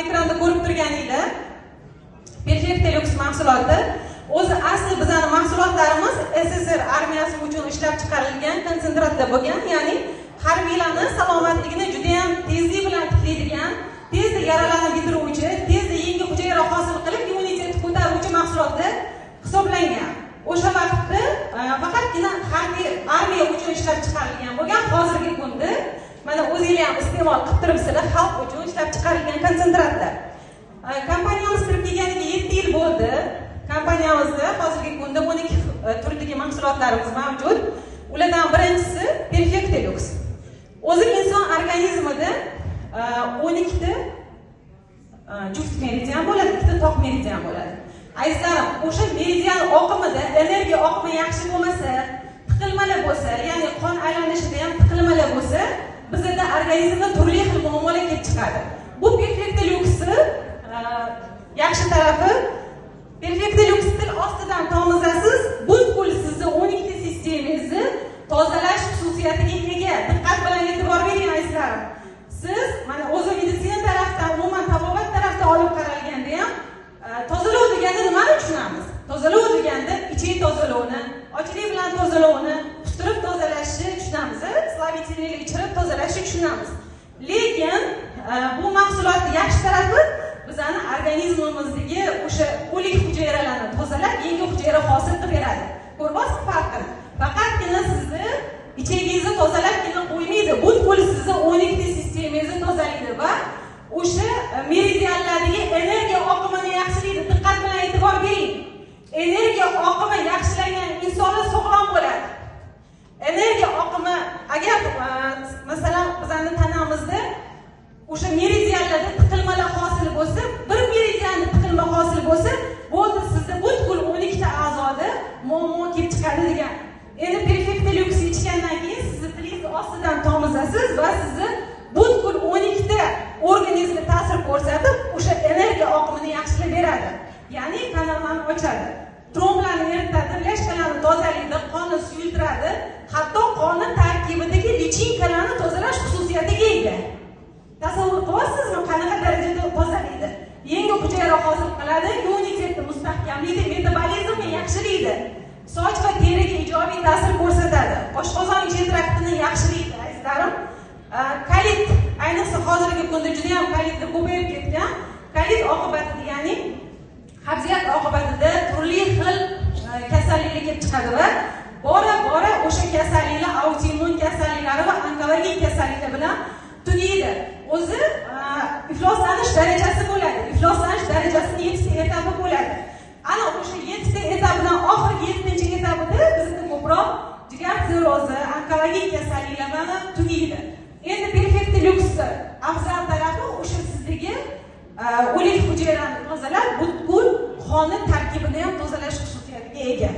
Ekranda ko'rib turganinglar Perfecta Lux mahsuloti. O'zi asli bizani mahsulotlarimiz SSSR armiyasi uchun ishlab chiqarilgan konsentratda bo'lgan, ya'ni harbiylarni salomatligini juda ham tezlik bilan tiklaydigan, tezda yaralarni bitiruvchi, tezda yangi hujayra hosil qilib immunitetni ko'taruvchi mahsulotlar hisoblangan. O'sha vaqtda faqatgina harbiy armiya uchun ishlab chiqarilgan bo'lgan. Hozirgi kunda mana o'zinglar ham iste'mol qilib turibsizlar, xalq uchun ishlab chiqarilgan konsentratlar. Kompaniyamiz kirib kelganiga 7 yil bo'ldi. Kompaniyamizda hozirgi kunda 12 turdagi mahsulotlarimiz mavjud. Ulardan birinchisi Perfecta Lux. O'zi inson organizmida 12 ta juft meridian bo'ladi, 2 ta toq meridian bo'ladi. Azizlarim, o'sha meridian oqimida energiya oqimi yaxshi bo'lmasa, tiqilmalar bo'lsa, ya'ni qon aylanishida ham tiqilmalar bo'lsa, bizda organizmda turli xil muammolar kelib chiqadi. Bu Perfecta Luxni yaxshi tarafi, Perfecta Lux til ostidan tomizasiz, butkul sizni 12 ta sistemangizni tozalash xususiyatiga ega. Diqqat bilan e'tibor bering, azizlarim. Siz mana o'zi meditsina tarafdan, umuman tabobat tarafdan olib qaralganda ham tozalov deganda nimani tushunamiz? Tozalov deganda ichak tozalovni, ochlik bilan tozalovni, qustirib tozalashni tushunamiz, слабительный ichirib tozalashni tushunamiz. Lekin bu mahsulotning yaxshi tarafi bizani organizmimizdagi o'sha o'lik hujayralarni tozalab, yangi hujayra hosil qilib beradi. Ko'ryapsizmi farqini? Faqatgina sizni ichagingizni tozalabgina qo'ymaydi, butkul sizni 12 ta sistemangizni tozalaydi va o'sha meridianlardagi energiya oqimini yaxshilaydi. Diqqat bilan e'tibor bering. Energiya oqimi yaxshilangan insonlar sog'lom bo'ladi. Energiya oqimi agar masalan bizning tanamizda o'sha meridianlarda tiqilmalar hosil bo'lsa, bir meridianda tiqilma hosil bo'lsa, bo'ldi, sizda butkul 12 ta a'zoda muammo kelib chiqadi degan. Endi Perfecta Lux ichgandan keyin sizni tilingiz ostidan tomizasiz va sizni butkul 12 ta organizmga ta'sir ko'rsatib, o'sha energiya oqimini yaxshilab beradi. Ya'ni kanallarni ochadi, tromblarni eritadi, ляжка larni tozalaydi, qonni suyultiradi, hatto qonni tarkibidagi lichinkalarni tozalash xususiyatiga ega. Tasavvur qilyapsizmi, qanaqa darajada tozalaydi? Yangi hujayra hosil qiladi, immunitetni mustahkamlaydi, metabolizmni yaxshilaydi. Soch va teriga ijobiy ta'sir ko'rsatadi. Oshqozon ichak traktini yaxshilaydi, azizlarim. Kolit, ayniqsa hozirgi kunda juda ham kolitlar ko'payib ketgan. Kolit oqibatida, ya'ni qabziyat oqibatida turli xil kasalliklar kelib chiqadi va bora-bora o'sha kasalliklar autoimmun kasalliklari va onkologik kasalliklar bilan tugaydi. O'zi ifloslanish darajasi bo'ladi. Ifloslanish darajasini 7 ta etapi bo'ladi. Ana o'sha 7 ta etapidan oxirgi 7-etapida bizda ko'proq jigar sirrozi, onkologik kasalliklar bilan tugaydi. Endi Perfecta Luxni afzal tarafi o'sha sizdagi o'lik hujayrani tozalab, butkul qonni tarkibini ham tozalash xususiyatiga ega.